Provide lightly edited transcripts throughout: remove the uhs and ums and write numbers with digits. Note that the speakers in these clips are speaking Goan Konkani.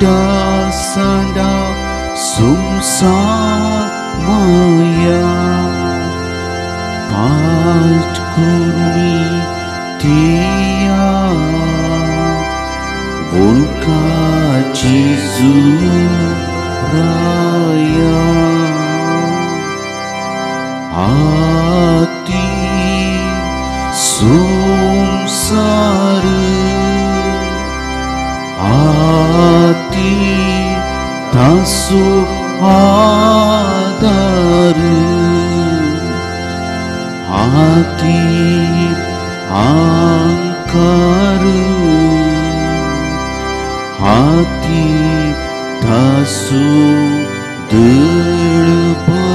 सांडा सुमसार माया पाठ करुणी तिया वोलका जेजू राया आती संसार आती तासो आदार आती आंकार आती तासो दळबार.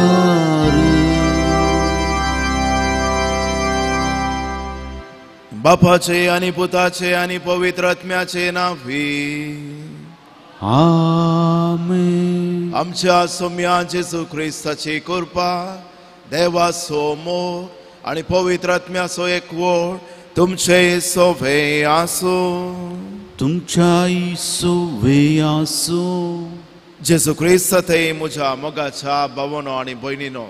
बापाचे आनी पुताचे आनी पवित्र आत्म्याचे नांवी आमेन. आमच्या सोम्या जेजू क्रिस्ताची कृपा, देवाचो मोग आनी पवित्र आत्म्याचो एकवट तुमचे सोवे आसूं. तुमच्याय सोवे आसूं. जेजू क्रिस्त थंय म्हज्या मोगाच्या भावानो आनी भयणीनो,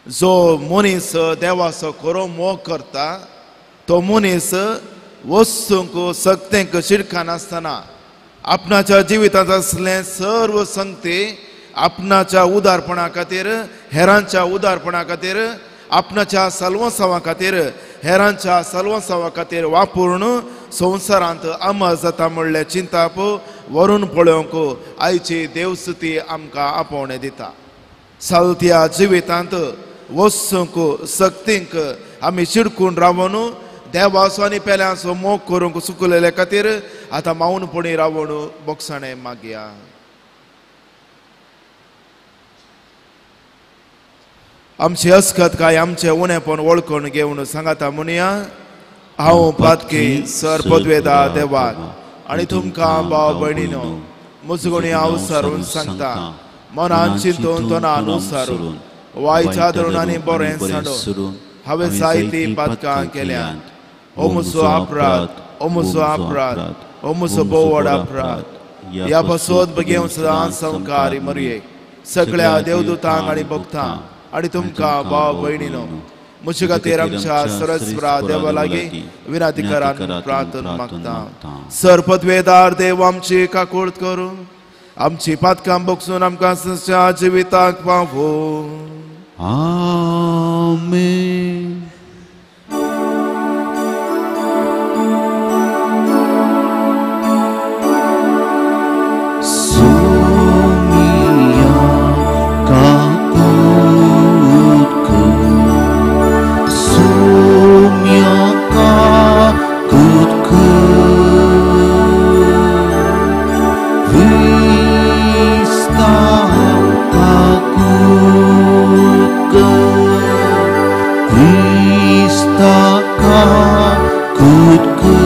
जो मनीस देवाचो खरो मोग करता तो मनीस वस्तूंक सक्तेंक शिरकानासतना आपणाच्या जिवितांत आसलें सर्व संगती आपणाच्या उदारपणा खातीर, हेरांच्या उदारपणा खातीर, आपणाच्या सलवसांवा खातीर, हेरांच्या सलवसांवा खातीर वापरून संवसारांत अमर जाता म्हणलें चिंताप वरून पळोवंक आयची देवस्तुती आमकां आपोवणें दिता. सालत्या जिवितांत वस्तूंक सक्तींक आमी शिडकून रावन देवाचो आनी पेल्यांचो मोग करूंक चुकलेले खातीर आतां मावनपणी रावन बोगसाणें मागया. आमची अस्कत काय आमचें उणेपण वळखून घेवन सांगाता म्हणया, हांव पातकी सर पदवेदा देवाक आनी तुमकां भाव भयणीनो मुजगुणी हांव सारून सांगता, मनान चिंतून तोंडान उसारून वायच्या धरून आनी बरें सांडून हांवें जायतीं पातकां केल्यांत. ओ म्हजो अपराध, ओ म्हजो अपराध, ओ म्हजो भोव व्हड अपराध. ह्या पासत बेगीन सदांच संवकारी मरयेक सगळ्या देवदूतांक आनी भक्तांक आनी तुमकां भाव भयणीनो म्हजे खातीर आमच्या सरस्वरा देवा लागीं विनंती करान प्रार्थना मागता. सर पदवेदार देव आमची काकूळत करूं, आमची पातकां बगसून आमकां सदच्या जिविताक पावो. आमेन. सोमिया काकूत कर, सोमिया काकूत कर, क्रिस्ता काकूत कर, क्रिस्ता काकूत कर,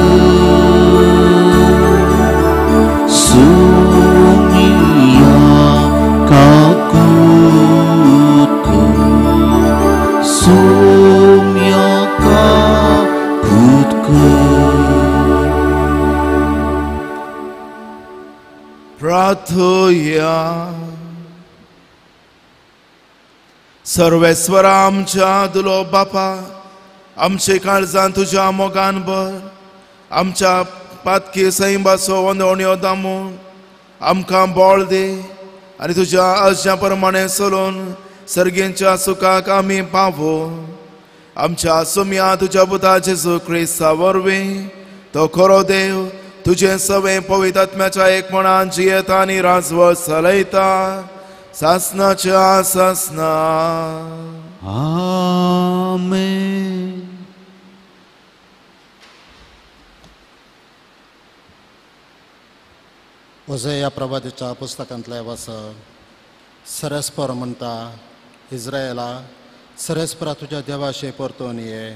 सोमिया काकूत कर, सोमिया काकूत कर. प्रार्थया. सर्वेस्वरा आमच्या दुलो बापा, आमचे काळजान तुज्या मोगान भर, आमच्या पातकी सैंबाचो वंदवण्यो दामून आमकां बळ दी आनी तुज्या आज्ञा प्रमाणें चलून सर्गेंच्या सुखाक आमी पावो. आमच्या सुम्या तुज्या पुता जेजू क्रिस्ता वरवीं तो खरो देव तुजें सवें पवित्र आत्म्याच्या एकपणान जियेता आनी राजवट चलयता सासनाच्या सासना. आमेन. होझेया प्रवादीच्या पुस्तकांतलें वाचप. सरस्पर म्हणटा, इस्रायला सरस्परा तुज्या देवाशे परतून ये,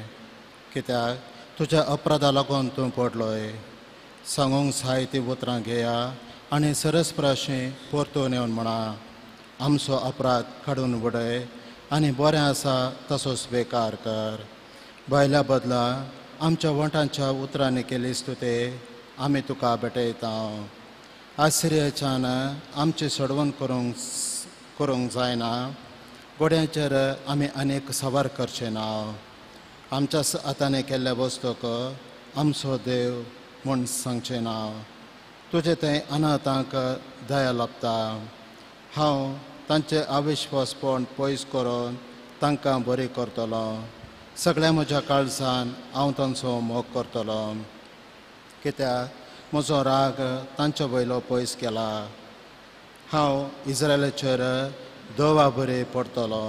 कित्याक तुज्या अपराधा लागून तूं पडलोय. सांगूंक जाय ती उतरां घेया आनी सरस्पराशी परतून येवन म्हणा, आमचो अपराध काडून उडय आनी बरें आसा तसोच बेकार कर. बायल्या बदला आमच्या वंठांच्या उतरांनी केली स्तुते आमी तुका भेटयता. आसिरियाच्यान आमची सोडवण करूंक जायना. घोड्यांचेर आमी अनेक सवार करचे ना. आमच्या हाताने केल्ल्या वस्तूक आमचो देव म्हूण सांगचें ना. तुजें तें अनाथांक दया लाबता. हांव तांचें अविश्वासपण पयस करून तांकां बरी करतलो. सगळ्या म्हज्या काळजान हांव तांचो मोग करतलो. कित्याक म्हजो राग तांचे वयलो पयस केला. हांव इस्रायलाचेर दवा बरी पडटलो.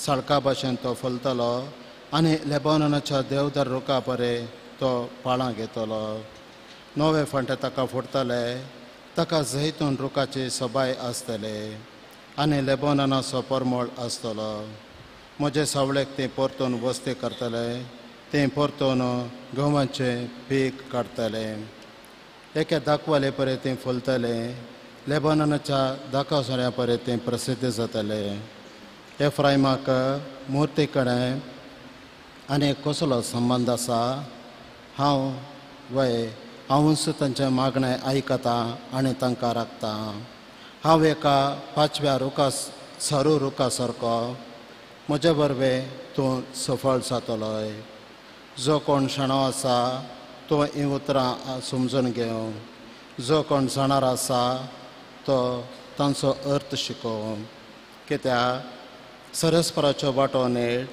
साळका भाशेन तो फुलतलो आनी लेबनोनाच्या देवदार रुखा बरे तो पाळां घेतलो. नवे फांटे ताका फुटतले. ताका जैतून रुखाची सोबाय आसतले आनी लेबोनाचो परमळ आसतलो. म्हजे सावळेक ते परतून वस्ती करतले. ते परतून गंवाचें पीक काडटले. एके दाखवाले परे ते फुलतले. लेबनोनाच्या दाका सोऱ्या परे ते प्रसिद्ध जातले. एफ्रायमाक मुर्ती कडेन आनी कसलो संबंद आसा? हांव वय हांवूच तांचें मागणें आयकतां आनी तांकां राखतां. हांव एका पांचव्या रुखा सरू रुखा सारको. म्हजे वरवीं तूं सफळ जातलोय. जो कोण शाणो आसा तो हीं उतरां समजून घेवं. जो कोण जाणार आसा तो तांचो अर्थ शिकोवं. कित्याक सरस्पराच्यो वाटो नेट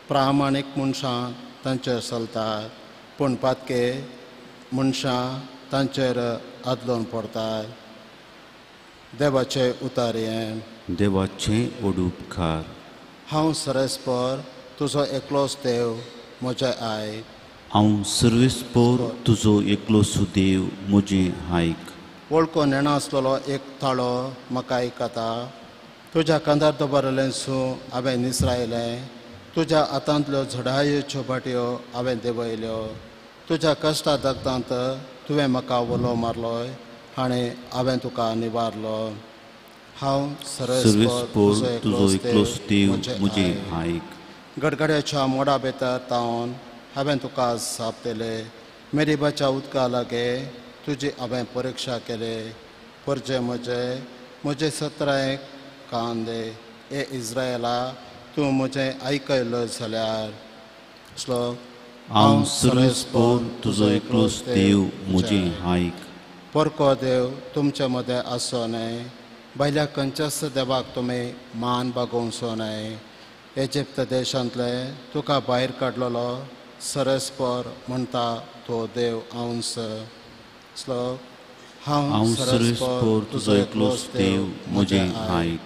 प्रामाणीक मनशां तांचेर चलतात, पूण पातके मनशां तांचेर आदलोन पडतात. देवाचे उतार हें. देवाचें ओडुपकार. हांव सरस्पर तुजो एकलोच देव म्हजें आयक. हांव सर्वेस्पर तुजो एकलोच देव म्हजें आयक. वळखून येना आसलेलो एक ताळो म्हाका आयकता. तुज्या कांदार दवरिल्लें सूं हांवें निसरायलें. तुज्या हातांतल्यो झडायेच्यो भाटयो हांवें देंवयल्यो. तुज्या कश्टा दगतांत तुवें म्हाका उलो मारलो आनी हांवें तुका निवारलो. हांव सरस्पर तुजो एकलोच देव म्हजें आयक. गडगड्याच्या मोडा भितर तावन हांवें तुका जाप दिले. मेरीबाच्या उदका लागीं तुजी हांवें परिक्षा केली. परजे म्हजे म्हजे सत्रायक कान दे. ए इस्रायला तूं म्हजें आयकयलो जाल्यार. श्लोक. हांव सर्वेस्पर तुजो एकलोच देव म्हजें आयक. परको देव तुमचे मदें आसचो न्हय. भायल्या खंयच्याच देवाक तुमी मान बागोवचो न्हय. इजिप्त देशांतले तुका भायर काडलेलो सरस्पर म्हणटा तो देव हांवच. श्लोक. हांव सर्वेस्पर तुजो एकलोच देव म्हजें आयक.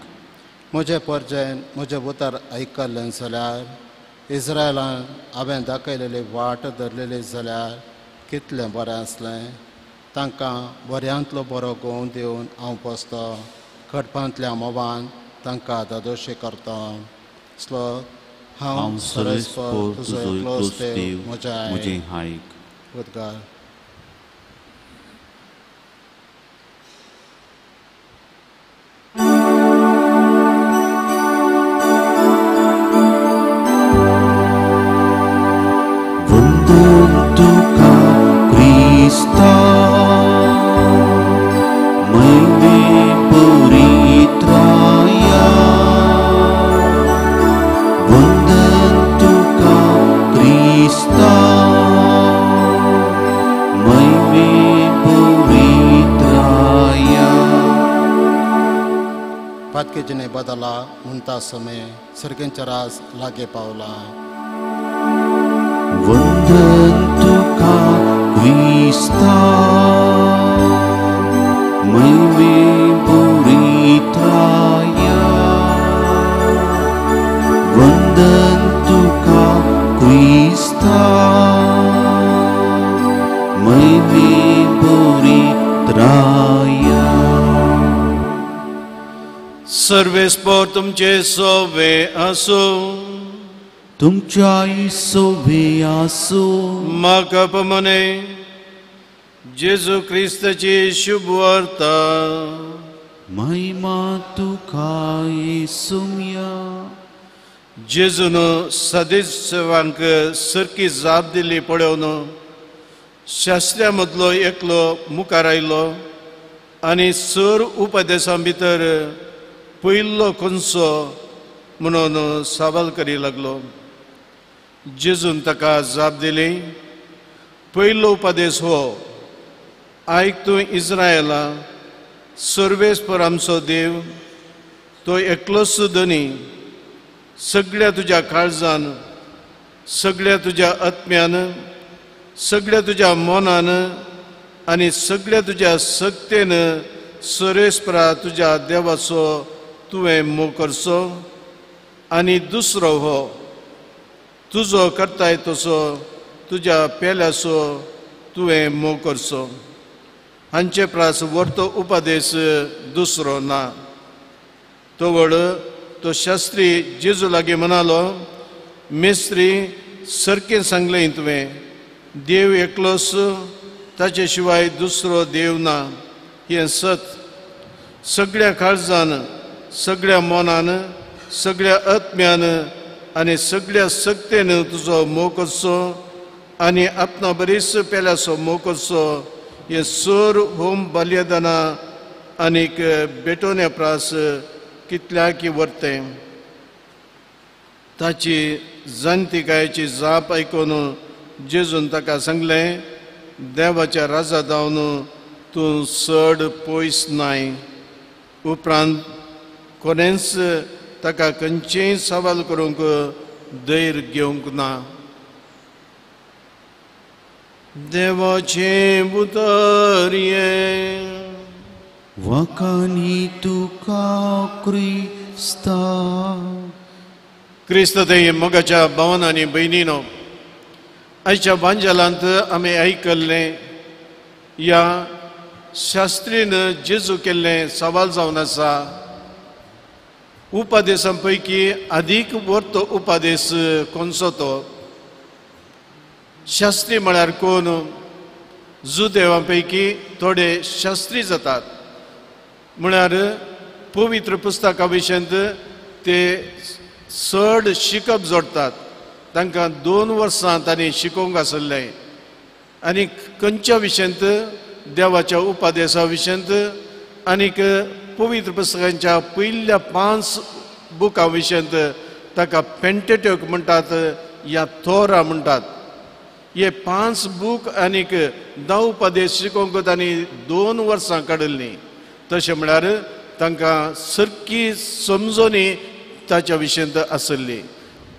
म्हजें परजेन म्हजें उतर आयकल्लें जाल्यार, इस्रायलान हांवें दाखयलेली वाट धरलेली जाल्यार कितलें बरें आसलें. तांकां बऱ्यांतलो बरो गोंव दिवन हांव पोसतो. खडपांतल्या मोवान तांकां दादोशी करता. श्लोक. हांव सर्वेस्पर तुजो एकलोच देव म्हजें आयक. उद्गार. वंदन तुका क्रिस्ता महिमे परित्राया. वंदन तुका क्रिस्ता महिमे परित्राया. पातकेजीने बदला म्हणटा समय सर्गेंच्या राज लागे पावला. वंदन तुका क्रिस्ता महिमे परित्राया. वंदन तुका क्रिस्ता महिमे परित्राया. सर्वेस्पर तुमचे सोवे आसूं. तुमच्याय सोवे आसूं. म्हाका पमने जेजू क्रिस्ताची शुभवार्ता. महिमा तुका येसुया. जेजून सदेसेवांक सारकी जाप दिली पळोवन शास्त्र्या मदलो एकलो मुखार आयलो आनी सर उपदेसां भितर पयलो खंयचो म्हणून सवाल करी लागलो. जेजून ताका जाप दिली, पयलो उपदेस हो, आयक तूं इस्रायला, सर्वेस्पर आमचो देव तो एकलोच धनी. सगळ्या तुज्या काळजान, सगळ्या तुज्या आत्म्यान, सगळ्या तुज्या मनान आनी सगळ्या तुज्या शक्तेन सर्वेस्परा तुज्या देवाचो तुवें मोग करचो. आनी दुसरो हो, तुजो करताय तसो तुज्या पेल्याचो तुवें मोग करचो. हांचे प्रास व्हरतो उपदेस दुसरो ना. तवळ तो शास्त्री जेजू लागीं म्हणालो, मेस्त्री सारकें सांगलें तुवें, देव एकलोच, ताचे शिवाय दुसरो देव ना. हें सत. सगळ्या काळजान, सगळ्या मनान, सगळ्या आत्म्यान आनी सगळ्या शक्तेन तुजो मोग करचो आनी आपणा बरीच पेल्याचो मोग करचो. हें सर होम बलिदानां आनीक भेटोवण्या प्रास कितल्याकी व्हरतें. ताची जाणतिकायेची जाप आयकून जेजून ताका सांगलें, देवाच्या राजा जावन तूं चड पयस नाय. उपरांत कोणेंच ताका खंयचेंय सवाल करूंक धैर्य घेवंक ना. देवाचें उतर हें. वाखाणी तुका क्रिस्ता. क्रिस्त ते मोगाच्या भावन आनी भयणीनो, आयच्या वांजेलांत आमी आयकल्लें ह्या शास्त्रीन जेजू केल्लें सवाल जावन आसा. उपदेसां पैकी अदीक व्हरतो उपदेस कोणसो तो? शास्त्री म्हळ्यार कोण? जुदेवां पैकी थोडे शास्त्री जातात, म्हळ्यार पवित्र पुस्तका विशयांत ते चड शिकप जोडटात. तांकां 2 वर्सां तांणी शिकोवंक आसलें आनी खंयच्या विशयांत, देवाच्या उपदेसा विशयांत आनीक पवित्र पुस्तकांच्या पयल्या 5 बुकां विशयांत ताका पेंटेट्यूक म्हणटात या थोरा म्हणटात. हे 5 बूक आनीक 10 उपदेश शिकोवंक तांणी 2 वर्सां काडिल्लीं. तशें म्हळ्यार तांकां सारकी समजणी ताच्या विशयांत आसली.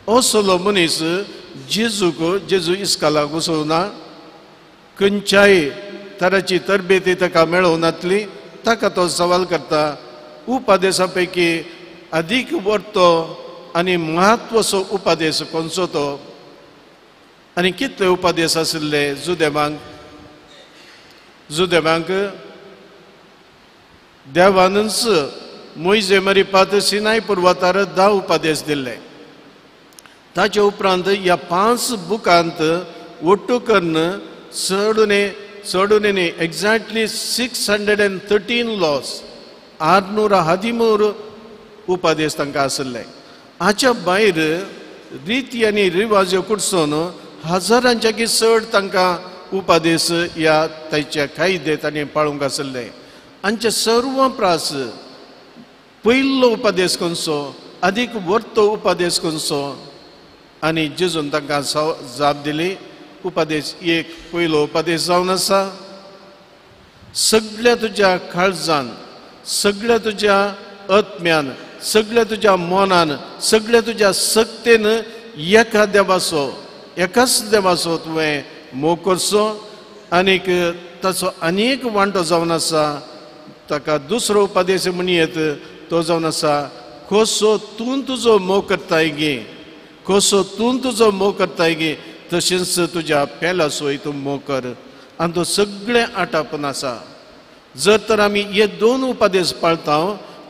असलो मनीस जेजूक, जेजू इस्कालाक वचोना, खंयच्याय तराची तरबेती ताका मेळोवनातली. ताका तो सवाल करता, उपदेसा पैकी अदीक व्हरतो आनी म्हत्वाचो उपदेस खंयचो तो? आनी कितले उपदेस आशिल्ले जुदेवांक? जुदेवांक देवानूच मोयजे मरिपात सिनाय पर्वतार 10 उपदेश दिल्ले. ताचे उपरांत ह्या 5 बुकांत ಒಟ್ಟು ಕರ್ನ ಸಡುನೆ ಸಡುನೆ ಎಕ್ಸಾಕ್ಟ್ಲಿ 613 laws 613 उपदेश तांकां आशिल्ले. हाच्या भायर रिती आनी रिवाज कुडसून हजारांच्या की चड तांकां उपदेश ह्या तांच्या कायदे तांणी पाळूंक आशिल्ले. हांचे सर्व प्रास पयलो उपदेश खंयचो, अदीक वर्तो उपदेश खंयचो? आनी जेजून तांकां जाप दिली, उपदेश एक पयलो उपदेश जावन आसा, सगळ्या तुज्या काळजान, सगळ्या तुज्या आत्म्यान, सगळ्या तुज्या मनान, सगळ्या तुज्या शक्तेन एका देवाचो, एकाच देवाचो तुवें मोग करचो. आनीक ताचो आनीक वांटो जावन आसा, ताका दुसरो उपदेश म्हणयेत, तो जावन आसा कसो तूं तुजो मोग करताय गे, कसो तूं तुजो मोग करताय गे तशेंच तुज्या पेलाचोय तूं मोग कर. आनी तो सगळें आटापून आसा. जर तर आमी हे दोन उपदेश पाळता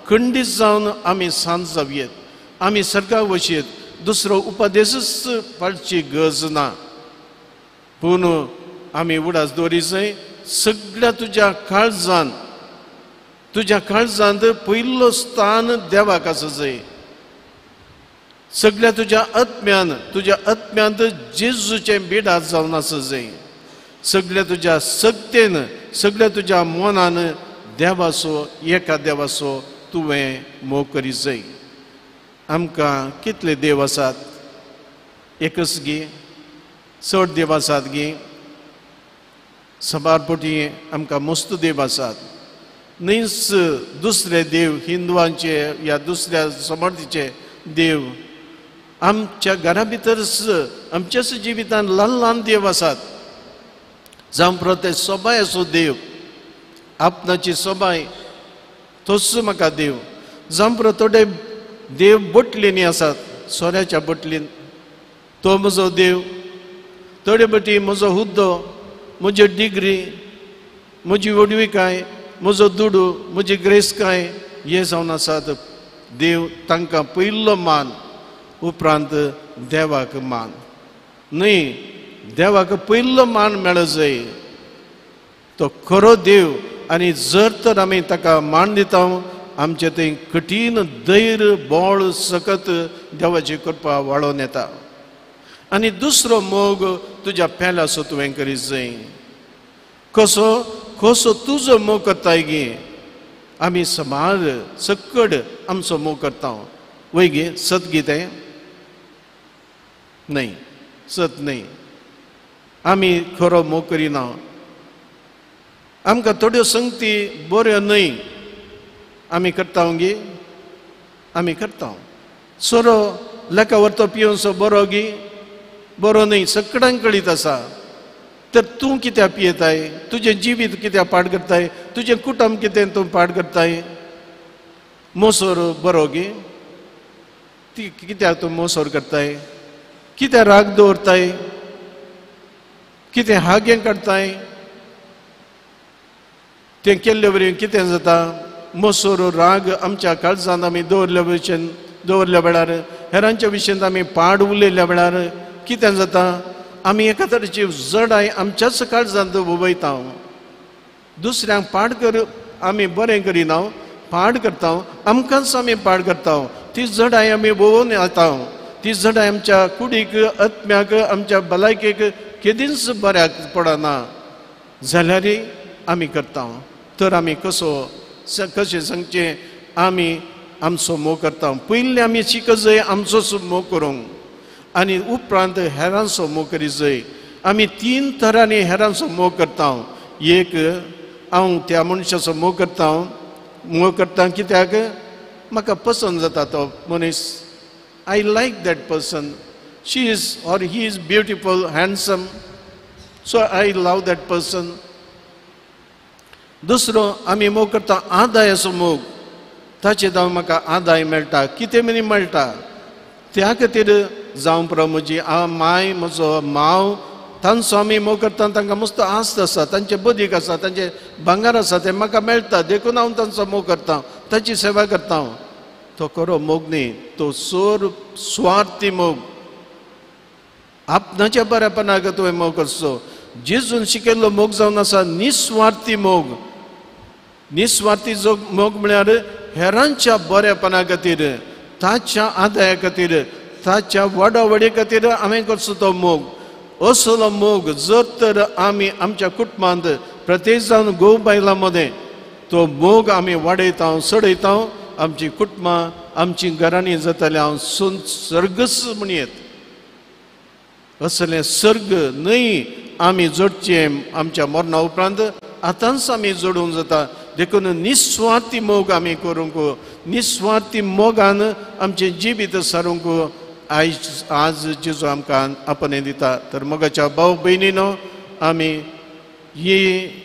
खंडीत जावन आमी सांत जावयेत, आमी सर्गाक वचयेत, दुसरो उपदेशूच पाळची गरज ना. पूण आमी उडास दवरी जाय सगळ्या तुज्या काळजान, तुज्या काळजांत पयलो स्थान देवाक आसा जाय. सगळ्या तुज्या आत्म्यान, तुज्या आत्म्यांत जेजूचें बिडात जावन आसा जाय. सगळ्या तुज्या शक्तेन, सगळ्या तुज्या मनान देवाचो एका देवाचो तुवें मोग करी जाय. आमकां कितले देव आसात? एकच गी? चड देव आसात गी? सबार पटी आमकां मस्त देव आसात. न्हयच दुसरे देव हिंदवांचे या दुसऱ्या समर्थीचे देव आमच्या घरा भितरच आमच्याच जिवितान ल्हान ल्हान देव आसात. जावं पुरो सोबाय असो देव आपणाची सोबाय तोच म्हाका देव. जावं पुरो थोडे देव बोटलींनी आसात, सोऱ्याच्या बोटलीन तो म्हजो देव. थोडे बटी म्हजो हुद्दो, म्हजी डिग्री, म्हजी व्हडविकाय, म्हजो दुडू, म्हजी ग्रेसकाय हे जावन आसात देव. तांकां पयलो मान, उपरांत देवाक मान न्हय. देवाक पयलो मान मेळ जाय, तो खरो देव. आनी जर तर आमी ताका मान दिता आमचें थंय कठीण धैर्य बळ सकत देवाची कृपा वाडोवन येता. आनी दुसरो मोग तुज्या पेल्याचो तुवें करीत जाय. कसो कसो तुजो मोग करताय गी? आमी समार सकड आमचो मोग करता वय गे? सत गी तें? न्हय, सत न्हय. आमी खरो मोग करिना. आमकां थोड्यो संगती बऱ्यो न्हय आमी करता गी? आमी करता. सोरो लेका व्हरतो पिवनसो बरो गी? बरो न्हय, सगळ्यांक कळीत आसा. तर तूं कित्याक पियेताय? तुजें जिवीत कित्याक पाड करताय? तुजें कुटुंब कितें तूं पाड करताय? मोसोर बरो गी? ती कित्याक तूं मोसोर करताय? कित्याक राग दवरताय? कितें हागें काडटाय? तें केल्ले वरवीं कितें जाता? मोसोर राग आमच्या काळजांत आमी दवरल्या भशेन दवरल्या वेळार, हेरांच्या विशयांत आमी पाड उलयल्ल्या वेळार कितें जाता? आमी एका तरेची जडाय आमच्याच काळजांत उबयता. दुसऱ्यांक पाड कर आमी बरें करिना, पाड करता, आमकांच आमी पाड करता. ती जडाय आमी भोंवून येता. ती जडाय आमच्या कुडीक, आत्म्याक, आमच्या भलायकेक केदींच बऱ्याक पडना जाल्यारय आमी करता. तर आमी कसो कशें सांगचें? आमी आमचो मोग करता. पयलीं आमी शिकत जाय आमचोच मोग करूंक आनी उपरांत हेरांचो मोग करीत जाय. आमी तीन तरांनी हेरांचो मोग करता. एक, हांव त्या मनशाचो मोग करता. मोग करता कित्याक? म्हाका पसंत जाता तो मनीस. I like that person. She is or he is beautiful, handsome, so I love that person. दुसरो, आमी मोग करता आदायाचो मोग. ताचे जावन म्हाका आदाय मेळटा, कितें मेरेन मेळटा. त्या खातीर जावं पुरो म्हजी माय, म्हजो माव, तांचो आमी मोग करता. तांकां मस्त आस्त आसा, तांचें बदीक आसा, तांचें भांगर आसा, तें म्हाका मेळटा, देखून हांव तांचो मोग करता, ताची सेवा करता. तो खरो मोग न्ही, तो सोर सुवार्थी मोग. आपणाच्या बऱ्यापणाक तुवें मोग करचो. जेजून शिकयल्लो मोग जावन आसा निस्वार्थी मोग. निस्वार्थी जो मोग म्हळ्यार हेरांच्या बऱ्यापणा खातीर, ताच्या आदाया खातीर, ताच्या वाडावडी खातीर हांवें करचो तो मोग. असलो मोग जर तर आमी आमच्या कुटुंबांत प्रत्येक जावन घोव बायलां मदें तो मोग आमी वाडयता, चडयता, आमची कुटुंबां, आमची घरांनी जाताली हांव सर्गच म्हणयेत. असलें सर्ग न्हय आमी जोडचें आमच्या मरणा उपरांत, आतांच आमी जोडूंक जाता. देखून निस्वार्थी मोग आमी करूंक, निस्वार्थी मोगान आमचें जिवीत सारूंक आयज आज जेजू आमकां आपणें दिता. तर मोगाच्या भाव भयणीनो, आमी ही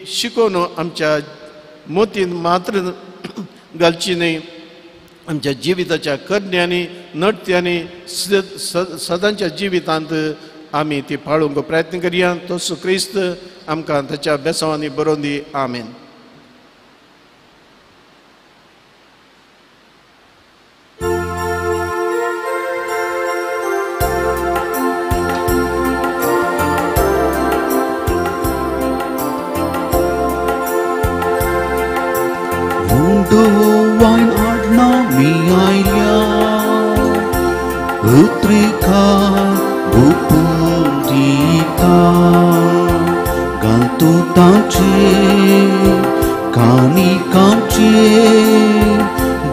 शिकोवन आमच्या मोतीन मात्र घालची न्हय, आमच्या जिविताच्या करण्यांनी, नडत्यांनी, सदांच्या जिवितांत आमी ती पाळूंक प्रयत्न करया. तसो क्रिस्त आमकां ताच्या बेसांवांनी बरोवन दी. आमेन. काणिकांचे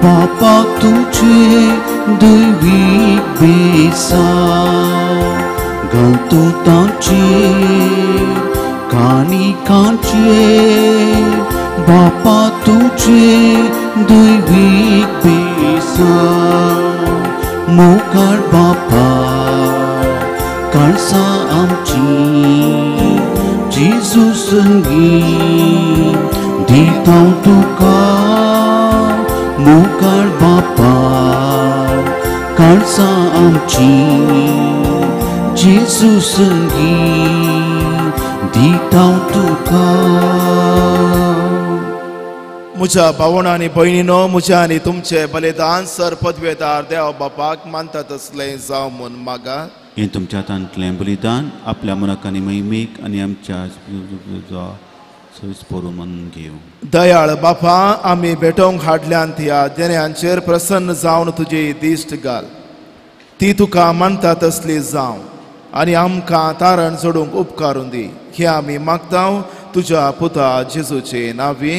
बापा तुझे दैवीक बेसा घालतो तांचे काणिकांचे बापा तुझे दैवीक बेसा मुखार बापा काळसा आमची जेजू संगी दिता तुका मुखार बापा काळसा आमची जेजू संगी दिता तुका. म्हज्या भावणां आनी भयणीनो, म्हज्या आनी तुमचे बलिदान सर पदवेदार देव बापाक मानता तसलें जावं म्हूण मागा. हें तुमच्या हातांतलें बलिदान आपल्या मनाक आनी महिमेक आनी आमच्या सविस्पोरू मानून घेवं. दयाळ बापा, आमी भेटोवंक हाडल्यान ह्या देण्यांचेर प्रसन्न जावन तुजी दिश्ट घाल, ती तुका मानता तसली जावं आनी आमकां तारण जोडूंक उपकारून दी. हें आमी मागता तुज्या पुता जेजूचे नांवी.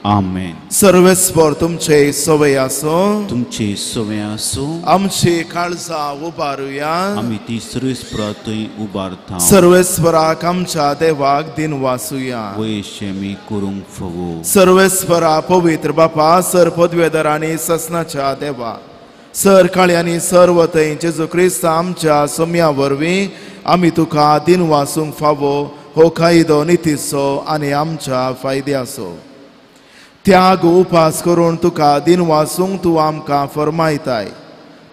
आमेन. सर्वेस्पर तुमचे सवय आसूं. तुमचे सवय आसूं. आमची काळजां उबारुया. आमी ती सर्वेस्परा थंय उबारता. सर्वेस्पराक आमच्या देवाक दिनवासुया. वयशे आमी करूंक फावो. सर्वेस्परा पवित्र बापा, सर पदवेदार आनी ससनाच्या देवा, सर काळी आनी सर्व थंय जेजू क्रिस्त आमच्या सोम्या वरवीं आमी तुका दिनवासूंक फावो हो कायदो नितीचो आनी आमच्या फायद्याचो. त्याग उपास करून तुका दिनवासूंक तूं आमकां फरमायताय,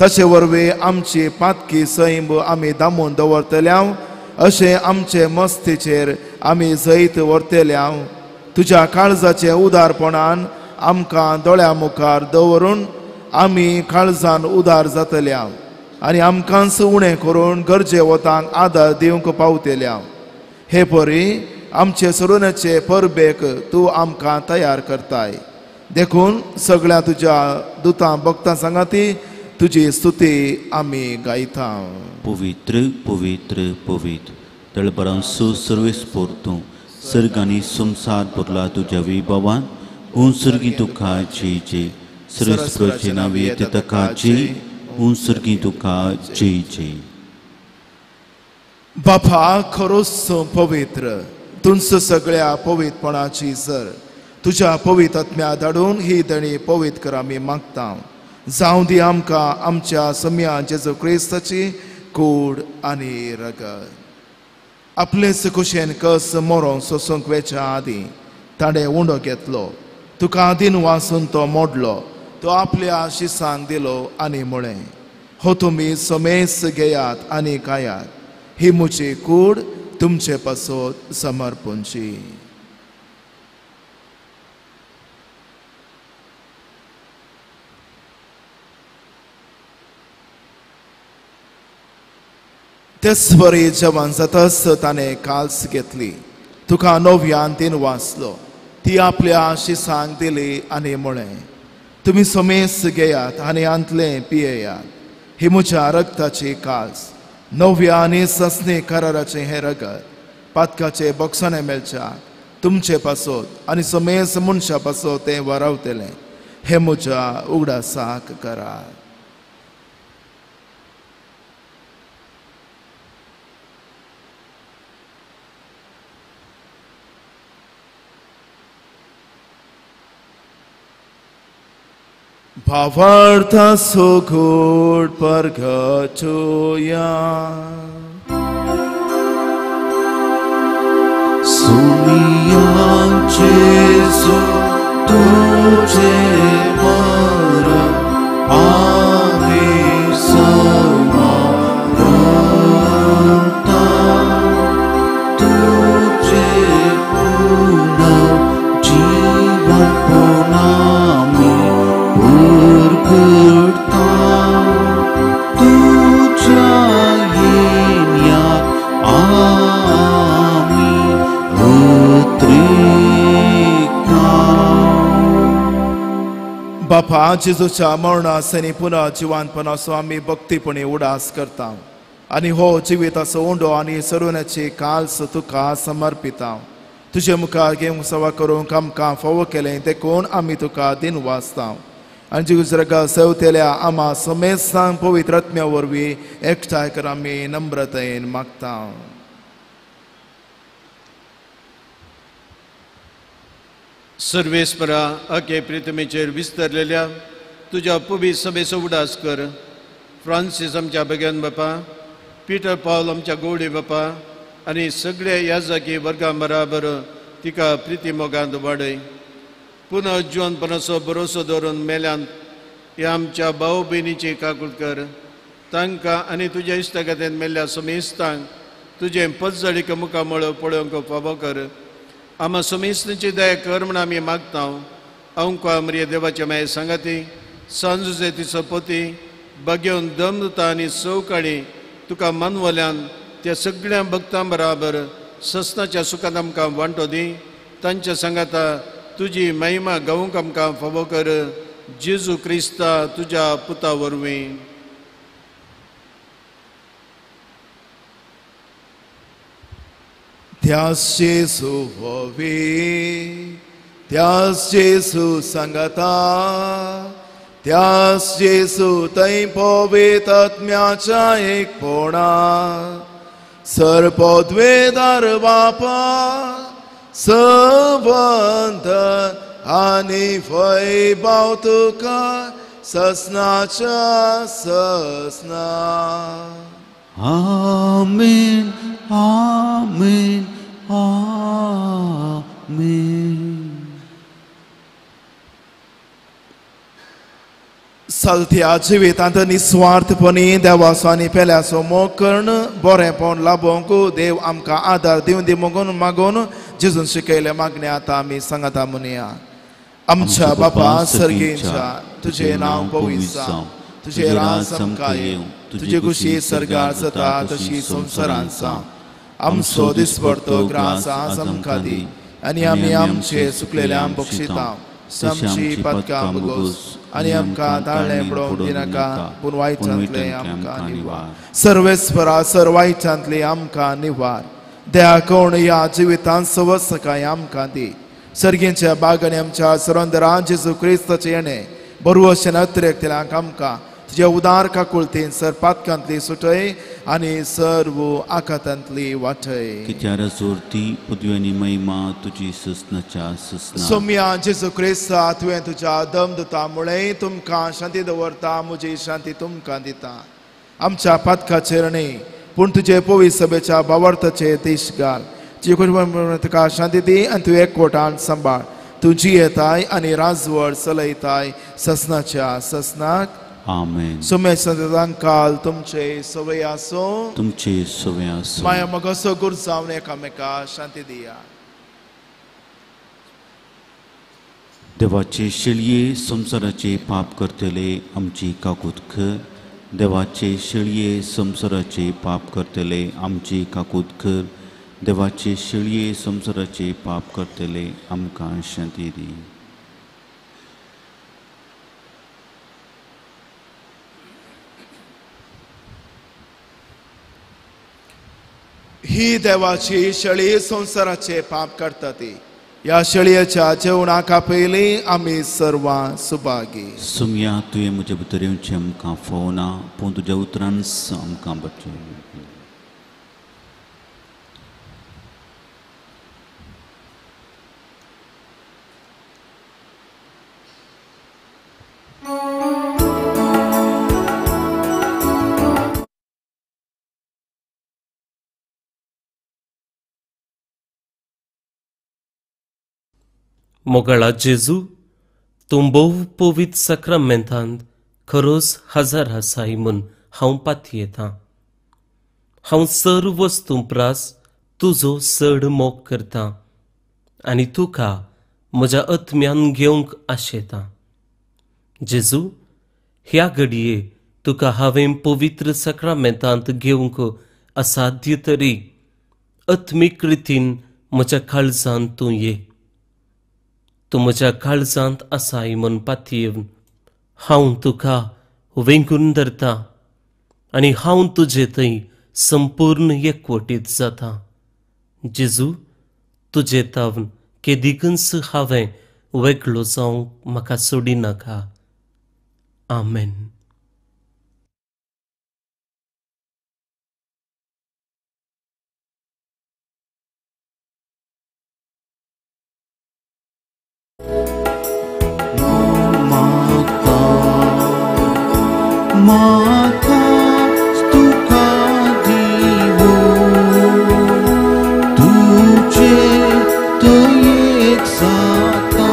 तशे वरवीं आमची पातकी सैम आमी दामून दवरतल्यांव अशें आमचे मस्तीचेर आमी जैत व्हरतल्यांव. तुज्या काळजाचे उदारपणान आमकां दोळ्या मुखार दवरून आमी काळजान उदार जातल्यांव आनी आमकांच उणें करून गरजे वतांक आदार दिवंक पावतल्यांव. हे परी आमचे सरुण्याचे परबेक तूं आमकां तयार करताय, देखून सगळ्या तुज्या दुतां भक्तां सांगाती तुजी स्तुती आमी गायता. पवित्र पवित्र पवित्र तळबरांसो सर्वेस्पोर तूं सर्ग आनी संवसार भरला तुज्या विभावान. उंसर्गी तुका जय जय. सर्वेस्पराचे नांव येता ताका जय. उंसर्गी तुका जय जय. बापा खरोच पवित्र, तुमचं सगळ्या पवित्रपणाची सर तुज्या पवित्र आत्म्या धाडून ही दणी पवित्र कर आमी मागता. जावं दी आमकां आमच्या सम्या जेजू क्रिस्ताची कूड आनी रगत. आपलेच कुशेन कस मरोंक सोसूंक वेच्या आदीं ताणें उंडो घेतलो, तुका दिन वासून तो मोडलो, तो आपल्या शिसांक दिलो आनी म्हळें, हो तुमी समेस घेयात आनी खायात, ही म्हजी कूड तुमचे पासत समर्पणची. तेच बरी जेवण जातच ताणें काल्स घेतली, तुका नव्यान तीन वाचलो, ती आपल्या शिसांक दिली आनी म्हळें, तुमी समेस घेयात आनी आंतलें पियेयात, ही म्हज्या रक्ताची काल्स, नव्या आनी ससनी कराराचें हें रगत पातकाचे बोगसणे मेळच्या तुमचे पासत आनी समेस मनशा पासत तें वरावतलें. हें म्हज्या उगडासाक करात. भावार्था सुगूड परगटुया. सुमिया जेजू तुझे मर आमी समर्पता, तुझे पुनः जीवन पुनामी उरगडता, तुझ्या येण्याक आमी उतरेता. बापा, जेजूच्या मरणासनी पुनः जिवानपणाचो आमी भक्तीपणी उडास करता आनी हो जिविताचो उंडो आनी सरुण्याची काल्स तुका समर्पिता. तुजे मुखार घेवंक सेवा करूंक आमकां फावो केलें देखून आमी तुका दिन वाचता आनी जेजू सेवतेल्या आमा समेस्तांक पवित्र आत्म्या वरवीं एकठांय कर आमी नम्रतायेन मागता. सर्वेस्परा अके प्रितमेचेर विस्तरलेल्या तुज्या पवित्र सभेचो उडास कर. फ्रांसीस आमच्या बेगन बापा, पीटर पावल आमच्या गोवडी बापा आनी सगळ्या याजकी वर्गां बराबर तिका प्रिती मोगांत वाडय. पुनः जिवनपणाचो भरोसो दवरून मेल्यान ह्या आमच्या भाव भयणीची काकूट कर. तांकां आनी तुज्या इश्टागतीन मेल्ल्या समेस्तांक तुजें पज्जळीक मुखामळ पळोवंक फावो कर. आमा समेस्तांची दया कर म्हूण आमी मागता. अंका मरिया देवाच्या माये सांगाती सांजुजे तिचो पती बगेवन दमता आनी सवकाळी तुका मानवल्यान त्या सगळ्या भक्तां बराबर ससनाच्या सुखांत आमकां वांटो दी. तांच्या सांगाता तुजी महिमा गावंक आमकां फावो कर. जेजू क्रिस्ता तुज्या पुता वरवीं. त्यास जेजू होवी, त्यास जेजू सांगता, त्यास जेजू थंय पवित्र आत्म्याच्या एकपणा सर पदवेदार बापा संवंत आनी वैभव तुका ससनाच्या ससना. आमेन आमेन आमेन. चलत्या जिवितांत निस्वार्थपणी देवाचो आनी पेल्याचो मोग करून बरेंपण लाभोवंक देव आमकां आदार दिवन दी मागून मागून जेजून शिकयले मागणे आतां आमी सांगता म्हणया. आमच्या बापा सर्गेच्या, तुजें नांव पवित्र जावं, तुजें राज आमकां येवं, तुजी खुशी सर्गार जाता तशी संवसारांत जावं. आमचो दिसपडतो ग्रास आज आमकां दी आनी आमी आमचे चुकलेल्यांक बक्षिता. आमची पातकां भोगोस आनी आमकां ताळें पडोवंक दिनाका, पूण वायटांतलें आमकां निवार. सर्वेस्परा सर वायटांतलें आमकां निवार. दया करून ह्या जिवितांत सवसकाय आमकां दी. सर्गींच्या बागांनी आमच्या सरंदरा जेजू क्रिस्ताचें येणें बरवशेन अतिरेकतल्यांक आमकां तुज्या उदार काकुळतीन सर पातकांतली सुटय आनी सर्व आकातांतली वाटय. कित्यार जोरती पदवी आनी महिमा तुजी ससनाच्या ससना. सोम्या जेजू क्रिस्ता, तुवें तुज्या दम दिता मुळे तुमकां शांती दवरता, म्हजी शांती तुमकां दिता. आमच्या पातकाचेर न्हय पूण तुजे पवित्र सभेच्या भावार्थाचे देश घाल. तुजे तुका शांती दी आनी तूं एकवटान सांबाळ. तूं जियेताय आनी राजवड चलयताय ससनाच्या ससनाक. आमेन. सोम्या संतांक काल तुमचे सवय आसूं, तुमचे सवय आसूं. माया मगसो गुर जावन एकामेका शांती दिया. देवाचे शेळये संवसाराचे पाप करतले आमची काकूत कर. देवाचे शेळये संवसाराचे पाप करतले आमची काकूत कर. देवाचे शेळये संवसाराचे पाप करतले आमकां शांती दी. ही देवाची शेळी संवसाराचे पाप करता ती. ह्या शेळयेच्या जेवणाक पयलीं आमी सर्वां सुभागी. सुम्या तुवें म्हज्या भितर येवचें आमकां फावना, पूण तुज्या उतरान आमकां बचय. मोगाळा जेजू, तूं भोव पवित्र साक्रामेंतांत खरोच हजार आसाय म्हूण हांव पातयेतां. हांव सर्व वस्तूं प्रास तुजो चड मोग करतां आनी तुका म्हज्या आत्म्यान घेवंक आशेतां. जेजू, ह्या घडये तुका हांवें पवित्र साक्रामेंतांत घेवंक असाध्य तरी आत्मीक रितीन म्हज्या काळजांत तूं ये. तूं म्हज्या काळजांत आसाय म्हूण पातयेवन हांव तुका वेंगून धरता आनी हांव तुजे थंय संपूर्ण एकवटीत जाता. जेजू, तुजे तावन केदिकूच हांवें वेगळो जावंक म्हाका सोडिनाका. आमेन. माता तुका दिवो तुझे दयेक जाता.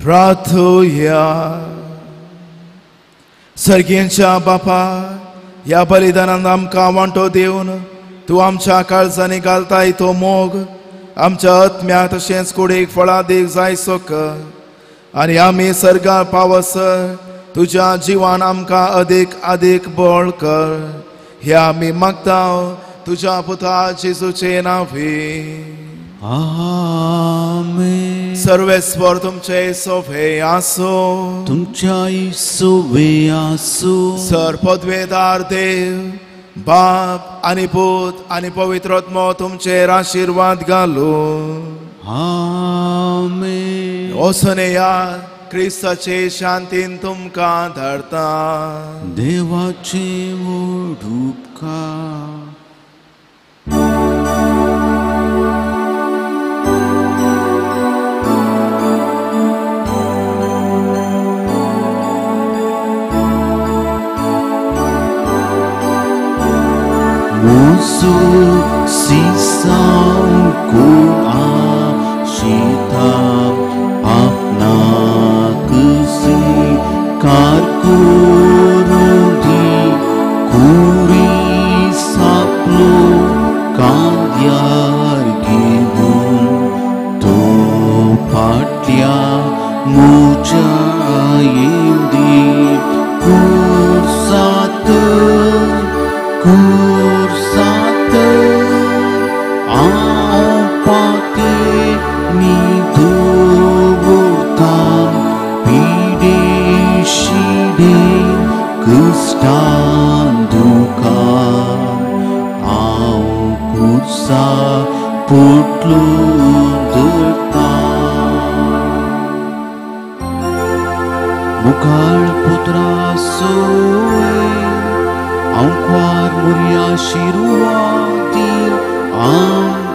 प्रार्थुया. सर्गेंच्या बापा, ह्या बलिदानान आमकां वांटो दिवन तूं आमच्या काळजांनी घालताय तो मोग आमच्या आत्म्या तशेंच कुडीक फळादीक जायसो कर आनी आमी सर्गार पावसर तुज्या जिवान आमकां अदीक अदीक बळ कर. हे आमी मागता तुज्या पुता जेजूचे नांवी. आमेन. सर्वेस्पर तुमचे सोवे आसो. तुमच्याय सोवे आसो. सर पदवेदार देव बाप आनी पूत आनी पवित्र आत्मो तुमचेर आशिर्वाद घालू. आमेन. वचून या क्रिस्ताचे शांतीन तुमकां धाडता. देवाचे व्हड उपकार. Musu sisam kun ashita apna kusi karkurudi kuri saplo kandyar givun to patya muchayindi kursat kursat apate niduvurtam pideshide kustandukam au kursa putludurtam. Mukal putra soe Anquar muria shiruati am